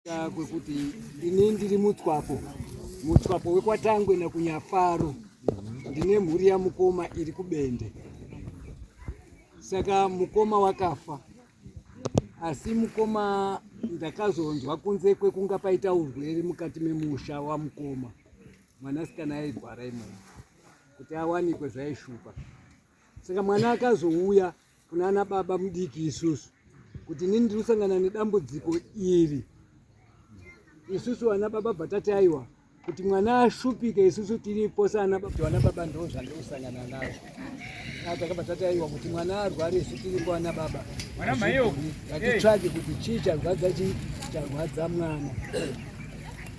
Kwekuti ini ndiri mutswapo mutswapo wekwaTangwe nakuNyafaro, ndine mhuri yamukoma iri kuBende. Saka mukoma wakafa, asi mukoma ndakazonzwa kunze kwekunga paita urwere mukati memusha wamukoma, mwanasikana airwara imomo, kuti awanikwe zvaishupa. Saka mwana akazouya kunana baba mudiki isusu kuti inini ndiri kusangana nedambudziko iri. Isusu vana baba bva tati aiwa, kuti mwana ashupike isusu tiripo sana vana baba, ndo zvandiri kusangana nazvo. Takabva tati aiwa, kuti mwana arware isu tiripo vana baba, ngatitsvage kuti chii charwadza, chii charwadza mwana.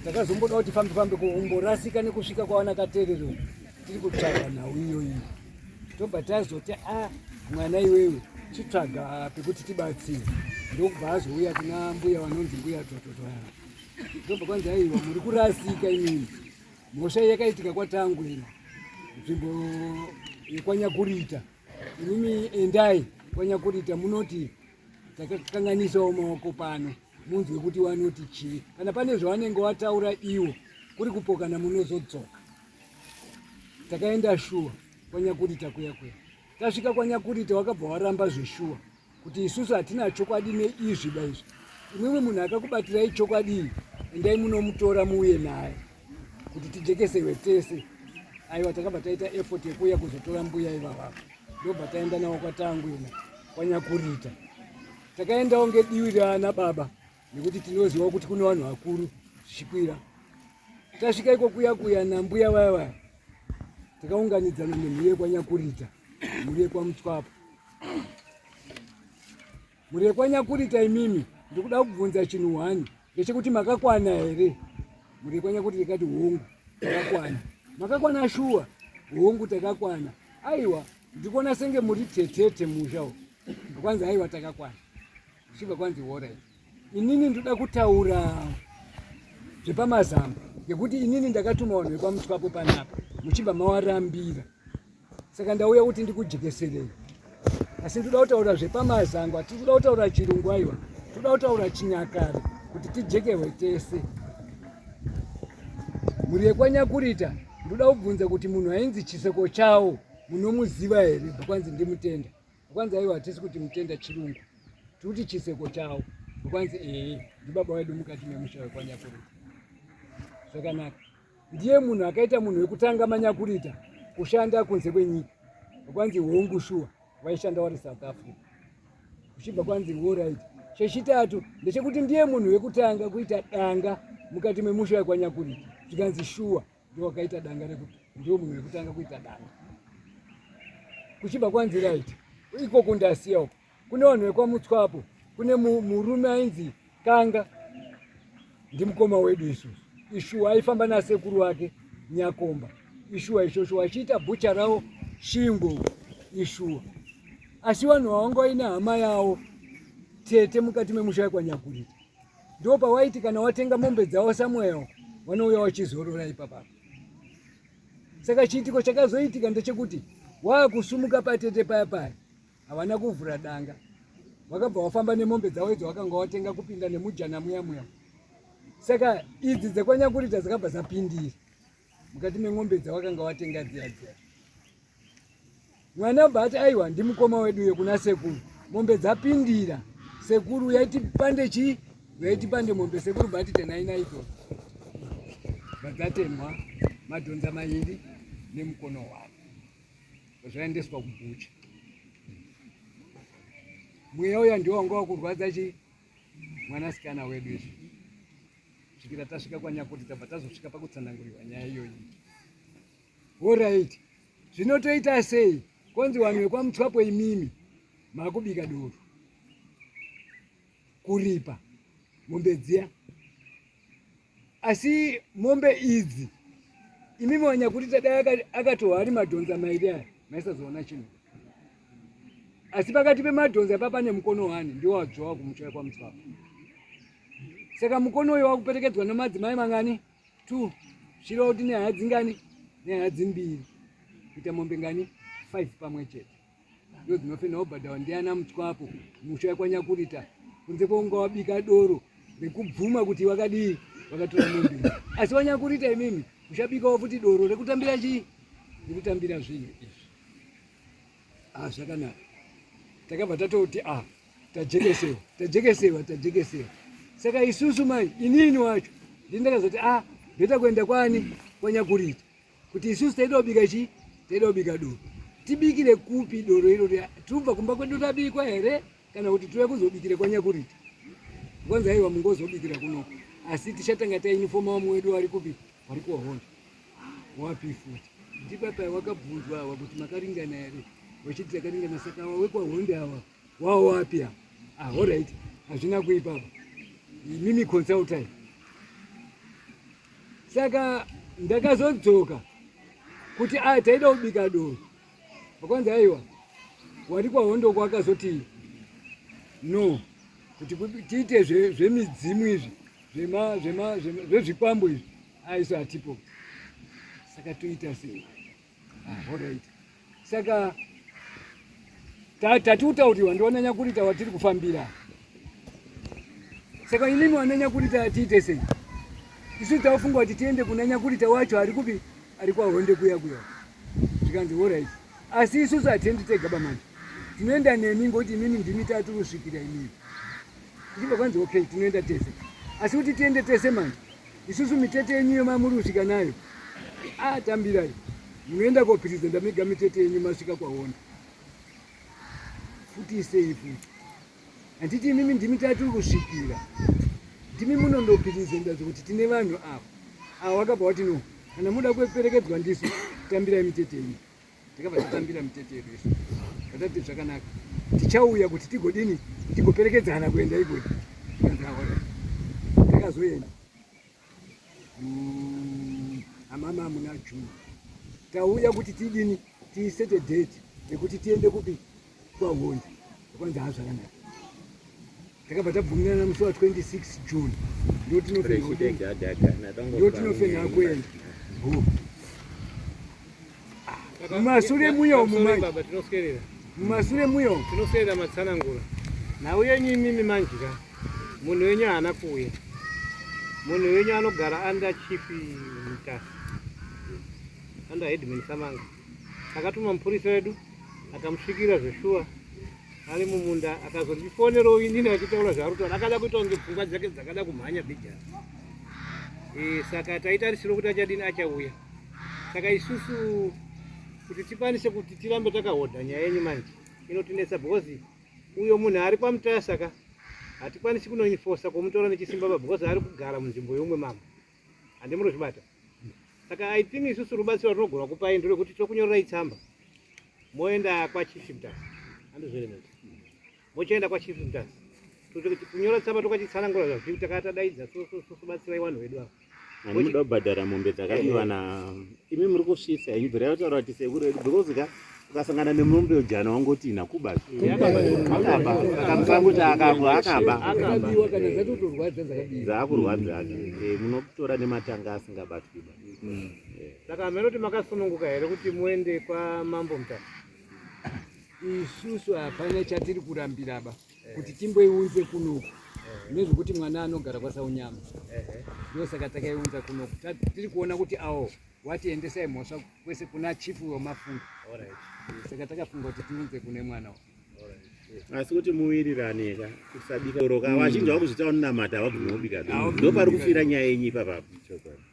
Takazomboda kuti fambe fambe kumborasika nekusvika kwawana Katerero, tiri kutsvaga nhau iyoyi. Tobva tazoti a mwana iwewe chitsvaga pekuti tibatsire. Ndokubva azouya kuna mbuya vanonzi mbuya Tototwaya. Ndobva kwanzi aiwa, muri kurasika imini, mhosva yakaitika kwaTangwena, nzvimbo yekwaNyakurita. Imimi endai kwaNyakurita, munoti takakanganisawo maoko pano, munzwe kuti vanoti chii. Kana pane zvavanenge wataura iwo kuri kupokana, munozodzoka. Takaenda shuwa kwaNyakurita kuya kuya. Tasvika kwaNyakurita, wakabva waramba zveshuwa kuti isusu hatina chokwadi neizvi ba izvi. Imwimwe munhu akakubatirai chokwadi, endai munomutora muuye naye kuti tijekesewe tese. Aiwa, takabva taita effort yekuuya kuzotora mbuya ivavavo, ndobva taenda navo kwaTangwena kwaNyakurita. Takaendawo ngediwi raana baba nekuti tinoziva kuti kune vanhu vakuru zvichikwira. Tasvika iko kuya kuya nambuya vaya vaya, takaunganidzana nemhuri yekwaNyakurita, mhuri yekwaMutswapo, mhuri yekwaNyakurita. Imimi, ndikuda kubvunza chinhu hwani, ndechekuti makakwana here? Mhuri yekwaNyakurita ikati hongu, takakwana. Makakwana shuwa? Hongu, takakwana. Aiwa, ndikuona senge muri tetete musha u. Kwanzi aiwa, takakwana. Zvichibva kwanzi horai, inini ndoda kutaura zvepamazamba ngekuti inini ndakatuma vanhu vekwaMutswapo panapa, muchibva mawarambira. Saka ndauya kuti ndikujekeserei, asi ndoda kutaura zvepamazango. Hatiri kuda kutaura chirungu, aiwa, toda kutaura chinyakare kuti tijekerwe tese. Mhuri yekwaNyakurita, ndoda kubvunza kuti munhu ainzi Chiseko chawo munomuziva here? Kwanzi ndimutenda. Kwanzi aiwa, hatisi kuti mutenda chirungu, tiri kuti Chiseko chawo. Kwanzi ehe, ndibaba wedu mukati memusha wekwaNyakurita. Zvakanaka, ndiye munhu akaita munhu wekutanga maNyakurita kushanda kunze kwenyika. Kwanzi hongu shuwa, vaishanda vari South Africa. Kuchibva kwanzi alright, chechitatu ndechekuti ndiye munhu wekutanga kuita danga mukati memusha wekwaNyakurita. Zvikanzi shuwa, ndiwo wakaita danga rekuti ndiwo munhu wekutanga kuita danga. Kuchibva kwanzi right, ikoko ndasiya uko. Kune vanhu vekwaMutswapo, kune murume ainzi Kanga, ndimukoma wedu isusu. Ishuwa, aifamba nasekuru wake Nyakomba. Ishuwa ishosho, achiita bhucha rawo shingo. Ishuwa, asi vanhu vavanga vaine hama yavo tete mukati memusha wekwaNyakurita, ndo pawaiti kana watenga mombe dzavo Samuel, vanouya vachizorora ipapapa. Saka chiitiko chakazoitika ndechekuti waakusumuka patete paya paya, havana kuvhura danga, vakabva wafamba nemombe dzavo idzo vakanga watenga kupinda nemujana muya muya. Saka idzi dzekwaNyakurita dzakabva dzapindira mukati memombe dzavakanga watenga dziya dziya. Mwana bva ati aiwa, ndimukoma wedu uyo kuna sekuru, mombe dzapindira, sekuru yaitipande chii, yaitipande mombe. Sekuru bva ati tenai naito, bva dzatemwa madhonza mairi nemukono wake, zvaendeswa kubhucha. Mweya uya ndiwo wanga wakurwadza chi mwanasikana wedu izvi, svikira tasvika kwaNyakuti, tabva tazosvika pakutsanangurirwa nyaya iyoyi. Alright, zvinotoita sei? Konzi vanhu vekwaMutswapo imimi makubika doro kuripa mombe dziya, asi mombe idzi imimi wanyakurita dai akatohwa ari madhonza mairi aya, maisazoona chinhu. Asi pakati pemadhonza ipa pane mukono wani, ndiwo wadzvowa kumutsvaya kwaMutswapo. Saka mukono uyo wakuperekedzwa nemadzimai mangani? Two. Zvichireva kuti nehaya dzingani? Nehaya dzimbiri, kuita mombe ngani? Five pamwe chete, ndo dzinofena kubhadharwa ndiana Mutswapo musha wekwaNyakurita, kunze kwekunga wabika doro. rekubvuma kuti wakadii wakatora mombe. Asi wanyakurita imimi uchabikawo futi doro rekutambira chii? Rekutambira zvinhu izvi. Ah, zvakanaka. Takabva tatoti ah, tajekesewa, tajekesewa, tajekesewa. Saka isusu mai, inini wacho ndini ndakazoti ah, ndoita kuenda kwani kwanyakurita kuti isusu taida kubika chii? Taida kubika doro. Tibikire kupi doro iro? Tirikubva kumba kwedu tabikwa here kana kuti touya kuzobikira kwanyakurita? Kwanzi aiwa mungozobikira kunoko, asi tichatanga tainifoma vamwe wedu vari kupi? Vari kuwahonda wapi futi ndipapa wakabvunzwa awa kuti makaringana here, vachiti takaringana. Saka awa wekwahonde awa wao wapi awa? Ah, alright, hazvina kuipapa, imimi consultai. Saka ndakazodzoka kuti ah, taida kubika doro, vakwanzi aiwa wari kwahondo kwakazoti no kuti tiite zvemidzimu izvi zvezvikwambo izvi aiso hatipo. Saka toita sei? Ah, alright. Saka tati utauriwa ndiwana nyakurita watiri kufambira. Saka inini wana nyakurita tiite sei? Isu tafunga kuti tiende kuna nyakurita wacho ari kupi? Ari kwahonde kuya kuya. Zvikanzi alright. Asi isusu hatiendi tega bamanje, tinoenda nemi ngokuti imimi ndimi tatiri kusvikira imimi. Tichibva kwanzi okay, tinoenda tese. Asi kuti tiende tese manje, isusu mitete yenyu yemamuri kusvika nayo, ah, tambirai munoenda kopresenta mega mitete yenyu masvika kwaona futi sei futi. Handiti imimi ndimi tatiri kusvikira, ndimi munondopresenta zvekuti tine vanhu ava. Ava wakabva wati no, kana muda kuperekedzwa ndisu, tambirai mitete yenyu. Takabva tatambira mitete yedu isu, tatati zvakanaka, tichauya kuti tigodini, tigoperekedzana kuenda ikoko. Takazoenda amama muna June, tauya kuti tidini, tiisete date yekuti tiende kupi, kwahonde. Kwanzi ha zvakanaka. Takabva tabvumirana musi wa 26 June ndotinofenha kuenda mumasure muya umu manje, mumasure muya umu tinoswera matsanangura nhau yenyu imimi manje ka munhu wenyu haana kuuya. Munhu wenyu anogara under Chief Mutasa, under Headman Samanga. Akatuma mupurisa wedu akamusvikira zveshuwa ari mumunda, akazondifonerawo inini achitaura zvaari kutaura, akada kuita kunge pfungwa dzake dzakada kumhanya bhijana. Saka taitarisira kuti achadini, achauya. Saka isusu kuti tikwanise kuti tirambe takahodha nyaya yenyu manje inotinetsa, because uyo munhu ari kwaMutasa ka hatikwanisi kunoinfosa kumutora nechisimba ba, because ari kugara munzvimbo yeumwe mambo, handimurozvibata. Saka I think isusu rubatsiro rwatinogona kupai nderwekuti tokunyorerai tsamba, moenda kwaChief Mutasa, handizveremeti, mochienda kwaChief Mutasa, kunyora tsamba tokachitsanangura zvazviri, takatadaidza so so so, batsirai vanhu vedu ava. Anoda kubhadhara mombe dzakabiwa na imi muri kusvitsa henyu, bvira yataura kuti sekuru vedu, because ka ukasangana nemombe ujana wangoti ina kuba akaba, akamusangoti akabwa akaba Akabiwa kana dzatotorwadza dzakabiwa. Dzaakurwadza aka munotora nematanga asingabatwi ba. Saka hameno kuti makasununguka here kuti muende kwamambo Mutasa? Isusu hapana chatiri kurambira ba, kuti timboiunze kunoku nezvekuti mwana anogara kwaSaunyama, ndosaka takaiunza kunoku. Tiri kuona kuti awo watiendesai mhosva kwese kuna chief wemafunga, saka takafunga kuti tiunze kune mwana. Asi kuti muwirirane ka kusabika doro ka, vazhinji vakuzvita vanonamata havabvumi kubika doro, ndo pari kufira nyaya yenyu ipapapo.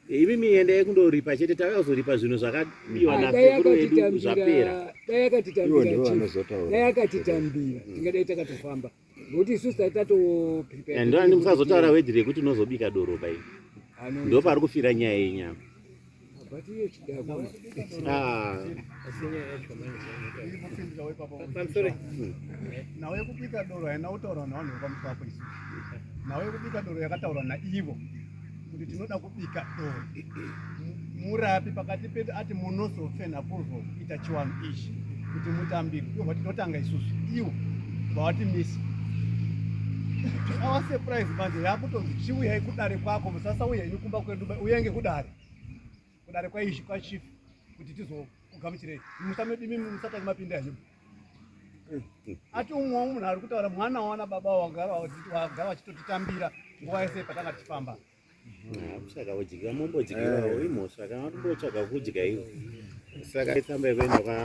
Imi miendai kundoripa chete, tauya kuzoripa zvinhu zvakabiwa Ah, dai nasekuru vedu zvapera. Akatitambira, dai akatitambira Ivo ndivo chief. vanozotaura. Dai akatitambira tingadai takatofamba, ngokuti isusu tati tatoprepare. Ndani musazotaura wedhi rekuti unozobika doro pai, ndo pari kufira nyaya yenyu apa. But iyo chidakwa. Ah, Asi nyaya yacho manje Ipindira ipapo. Pamusoro. Nhau yekubika doro haina kutaurwa navanhu vepamusoro isu. Nhau yekubika doro yakataurwa naivo kuti tinoda kubika doro. Murapi pakati pedu ati munozofena kuzoita chiwanhu ichi kuti mutambire. Ivo vati totanga isusu. Ivo vavatimisa. To our surprise manje yakutonzi chiuyai kudare kwako, musasauya henyu kumba kwedu, uyai ngekudare. Kudare kwaishi kwachief kuti tizokugamuchirei. Musa medu imimi musatanga mapinda henyu. Ati umwe munhu ari kutaura mwana wana baba wagara wagara vachitotitambira. Nguva yese patanga tichifamba. Saka kudya mombodyirawo imhosva kana watombotsvaga kudya iwe. Saka tsamba yekuenda kwa